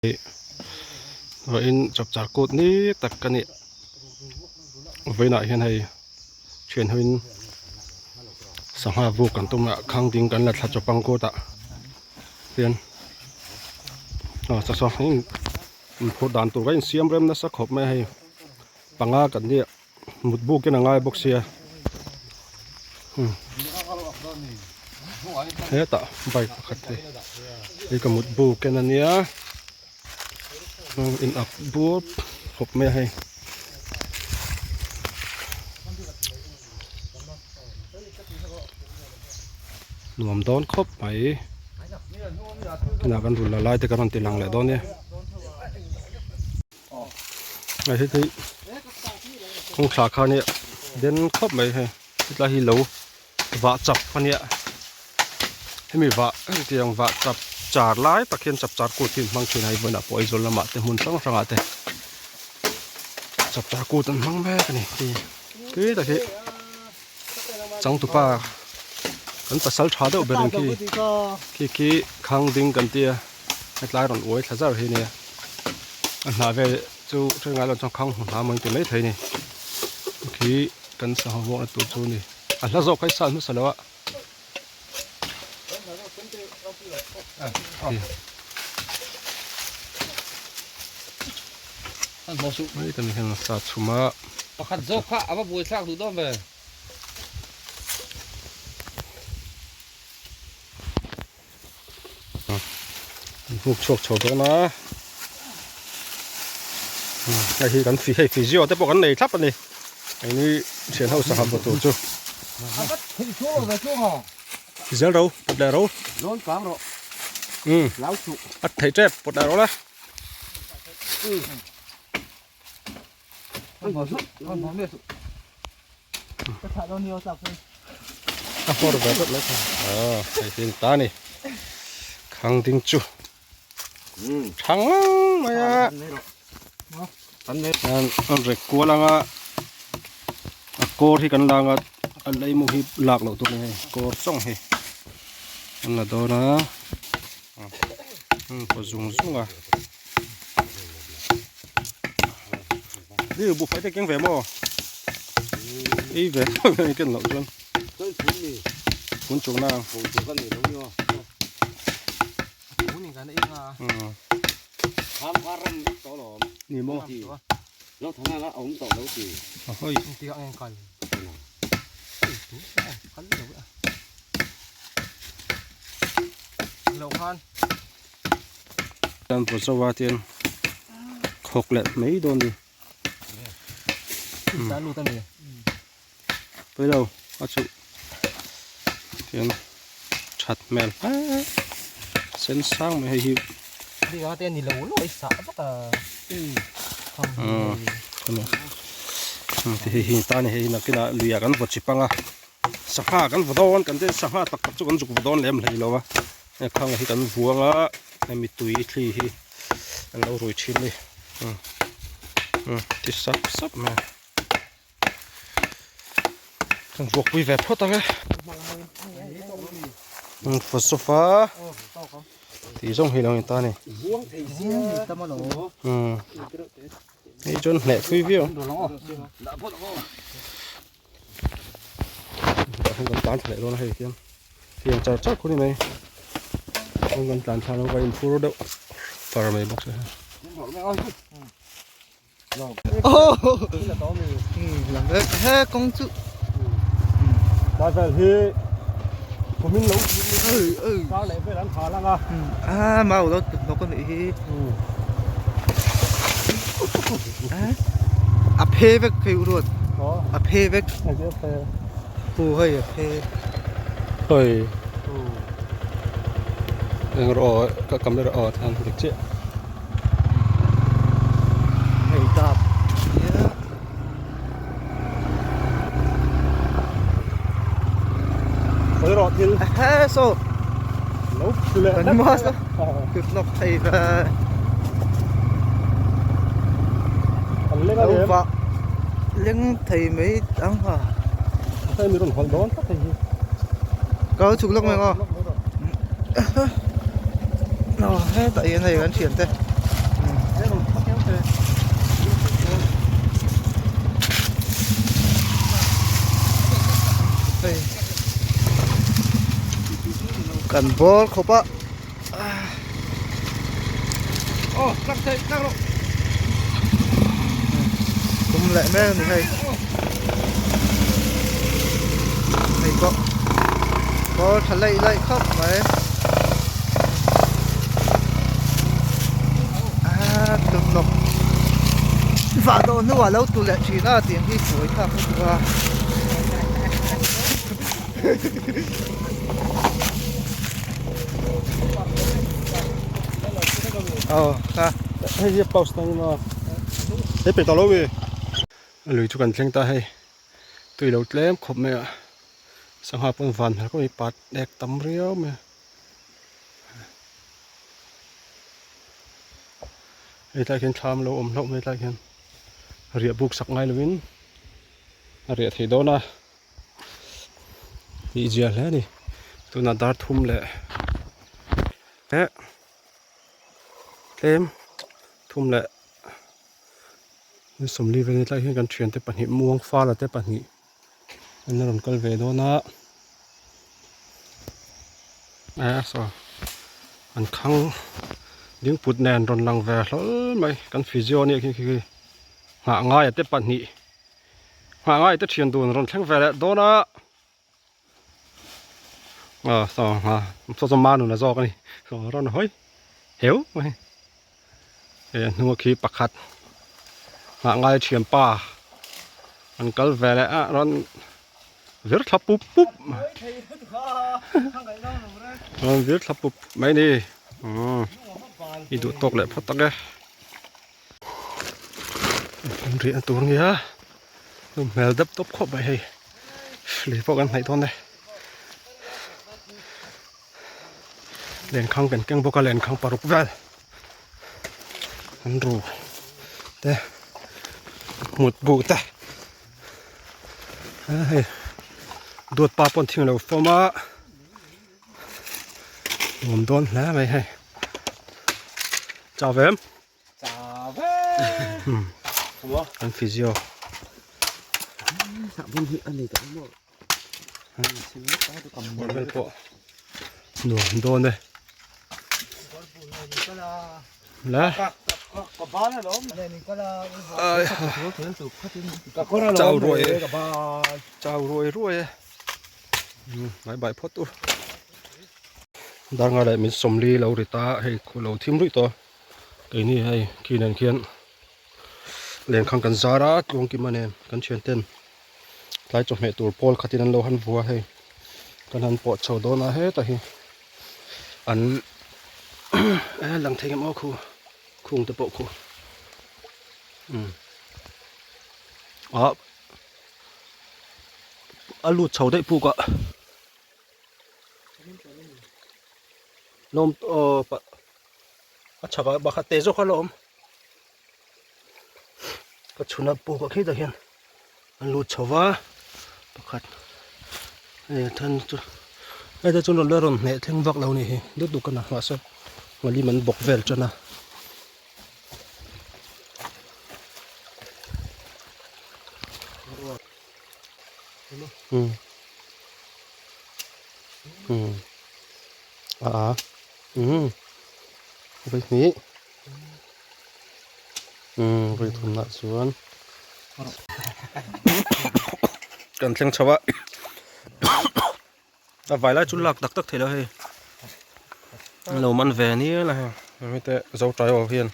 Vawiin chapchar kut ni tak ka nih vawiinah hian hei thian hoin sangha buk kan tum a khang ding kan la thla chawp ang kutah hian aw saw saw hei inphur dan tur ka insiam rem nasa khawp mai a hei panga kan nia mut bukin a ngai bawk sia hetah bike pakhat hi hei ka mut bukin a nia in up bur khawp mai a hei. Nuam dawn khawp mai tunah kan rul la lai te kan rawn ti lang leh dawn nia. Hei hi hei kawngthla kha nia den khawp mai hei hetlai hi lo vah chap a nia hemi vah hetiang vah chap char lai tak hian chap char kut hi an hmang thin a hei vawiinah pawh Aizawl lamah te hmun hrang hrangah te chap char kut an hmang mek a ni hei tui tak hi changtupa kan pasal tha deuh ber ang khi khi khi khang ding kan tia hetlai rawn uai thla zar hi nia a hnah vel chu hre ngai lo chuan khang hmu hna maw ti mai thei a ni khi kan sangha vuakna tur chu a ni a hla zawk kha i sat hmasa lo a hei kan hian sa chhum a pakhat zawk kha a va buaithlak duh dawn ve. An huk chhuak chho dawn a hei hi kan hei physio te pawh kan nei thlap a ni keini thian ho sangha hmu tur chu zel ro pawt leh ro a theih tep pawt leh ro la. A hmawr ve deuh mai kha aw hei hi ta a ni khang ding chu thang mai a an rek kual anga a kawr hi kan lak a a leimu hi lak loh tur a ni hei kawr chawng hi an la dawn a paw zung zung a. Ni bu fai te keng ve maw ei ve ken loh chuan phun chung na ni maw hoi Chuan Pawchawa te an khawk leh mai dawn a ni. Pawi lo a chuh hian that hmel hle sen sang mai hei hi. Hei hi tan hei hi nakinah luiah kan vaw chip anga sangha kan vaw dawn kan ti sangha tak tak chu kan zuk vaw dawn lem hlei lo a. Hei khang hi kan vuang a hemi tui thli hi an lo rui thin a ni ti sap sap mai a kan vuak pui ve phawt ang e sofa tih zawng hi lo ni ta a ni hei chuan hneh thui viau kan tlan thla leh dawn a hei hian tiang char char khawp mai heng kan tlan thla lo ka inphur deuh far mai bawk se he kawng chu lai vel hi kumin lo kar leh vel an hal ang a a mau lo hnawk a nih hi A phe vek phei u ruat a phe vek hu hei a phe hei eng rawh aw ka camera aw than dik chiah hei tap Sawi rawh thil he so lo leh kan ma so tut lawk thei ve Kan leng a lem leng thei mai ang ha hei mi rawn hawlh dawn tak hei hi ka lo chhuk lawk mai ang aw hetah hian hei kan thiante. Kan bawr khawp a. Aw tlak thei tlak rawh. Tum leh mek a ni hei. Hei pawh bawr tha laih laih khawp mai. A tum lawk. Vah dawh hnuah lo tu leh thin a tiang hi buai thlak lutuk a. Aw kha hei hi pause tang ina hei pe ta lo ve lui chu kan thleng ta hei tui lo tlem khawp mai a sangha pawn van hmel khawp mai pat ek tam riau mai a hei tlai khian thlam lo awm hlauh mai tlai khian riah buk sak ngai lovin a riah theih dawn a. Tih zia hle a ni tunah dar thum leh eh tlem thum leh sawmli vel ni tlai hian kan thiante pahnih muang fala te pahnih an la rawn kal ve dawn a eh saw an khang ding put nen rawn lang ve hlawl mai kan physio a nih khi khi nghah ngaia te pahnih. Nghah ngai te thian dun rawn thleng ve leh dawn a aw saw ngha saw chu ma nun a zawk a ni saw rawn hawi heu mai hei a hnung a khi pakhat nghah ngai thian pa an kal ve leh a rawn vir thla pup pup rawn vir thla pup mai a ni umm i duh tawk leh phawt tak e. An riah na tur ania nawm hmel dap tawp khawp mai hei lui pawh kan hnaih dawn e lenkhang kan keng bawk a lenkhang paruk vel an ru te mut bu te hei duat pa pawn thing a lo fawm a. Nuam dawn hle mai hei. Chau vem? Chau vem. Kan physio. Chhuar vel pawh nuam dawn e. La. Chau ruai e. Chau ruai ruai e. Mai bai phawt u darnga leh min sawmli lo ri ta hei khu lo thim ruih tawh keini hei khi nen khian lenkhang kan zar a tluangkima nen kan thian ten tlai chawhmeh tur pawl khatin an lo han vua hei kan han pawh chho dawn a heta hi an lang thei ngem aw khu khung te pawh khu ah. A lut chho daih puk a lawm aw a chhak ah bakhat te zawk a la awm ka chhun a puk ah khi tah hian an lut chho va pakhat hei then chu hei te chu rawn la rawn hneh thleng vak lo a nih hi dut duk a na mahse nghalim an bawk vel tan a. A vawi hnih vawi thumnah chuan kan thleng chho a a vai lai chu lak tak tak theih loh hei an lo man ve anial a hei hemi te zo tai aw hian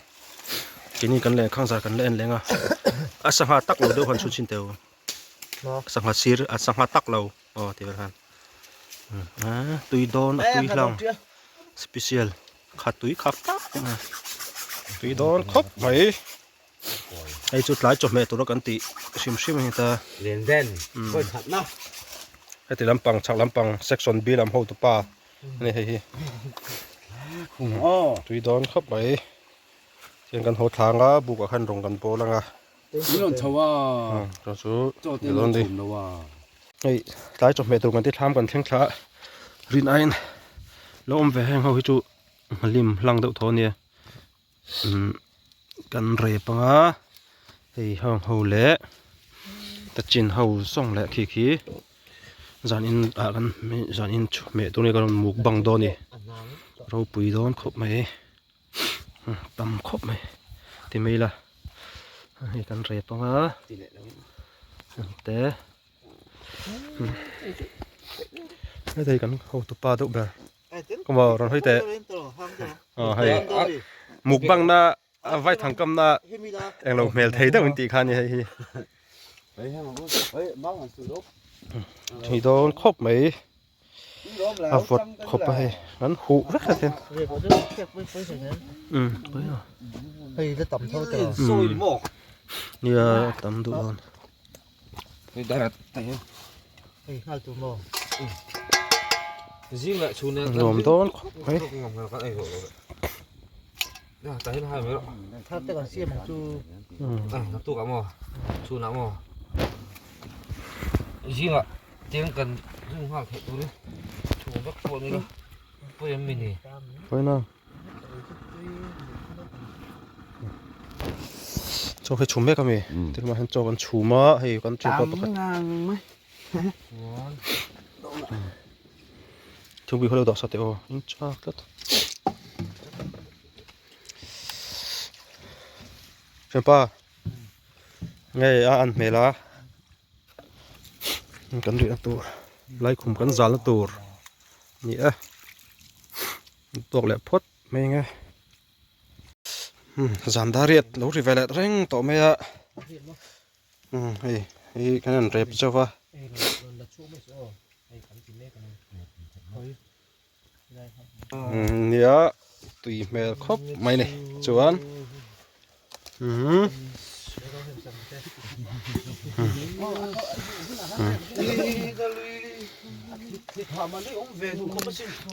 keini kan leh khang zar kan la en leng a a sangha tak lo deuh han chhun chhin teu sangha sir a sangha tak lo aw ti vel khan a tui dawn a tui hlang special kha tui kha tak tui dawn khawp mai. Hei chu tlai chawhmeh tura kan tih hrim hrim a ni ta. Len den vawi khat na. Heti lampang chhak lampang section B lam hotu pa a ni hei hi. Tui dawn khawp mai. Tihian kan haw thlang a buk ah khan rawng kan bawl ang a. Tui rawn chho a. Chu chu dawn ni. Hei tlai chawhmeh tur kan ti thlam kan thleng thla a rin aiin lo awm ve heng ho hi chu hlim hlang deuh tho a nia. Kan rep anga hei heng ho leh tachin ho zawng leh khi khi Zan in ah kan zan in chawhmeh tur a ni ka rawn mukbang dawn a ni ropui dawn khawp mai tam khawp mai ti mai ila hei kan rep ang a te hei kan hotupa deuh ber kawmaw rawn hawi teh aw hei mukbang na A vai thang kamna englo hmel thei deuh in tih kha a ni hei hi. Thei dawn khawp mai a vawt khawp a hei an huh vek a ten. Nia tam duh dawn. Nuam dawn khawp mai. Pawi Chaw hi chhum mek a mi tirhmah hian chaw kan chhum a hei kan thianpa pakhat thingpui kha lo dah sa teh aw in chak tlat thianpa nge a an hmel a kan rihna tur laikhum kan zalna tur a ni e tawk leh phawt mai ang e. Zan dar riat lo ri ve leh reng tawh mai a hei hei kan han rep zauh va. Nia tui hmel khawp mai a ni chuan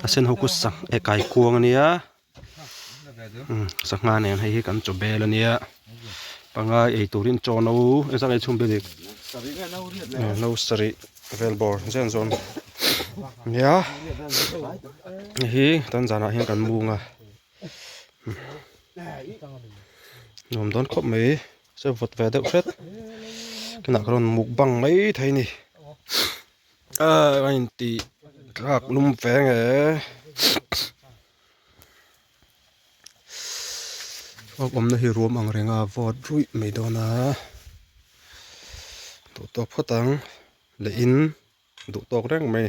A sen ho khu sak e kaikuang a nia. Sangha nen hei hi kan chaw bel a nia panga ei turin chaw no engzah nge chhung bik no sarih vel bawr zen zawn nia hei hi tan zanah hian kan mung a nuam dawn khawp mai se vawt ve deuh hret kinah ka rawn mukbang mai thei a ni. A intih thlak lum ve nge awk awmna hi ruam ang reng a vawt ruih mai dawn a duh tawk phawt ang leh in duh tawk reng mai.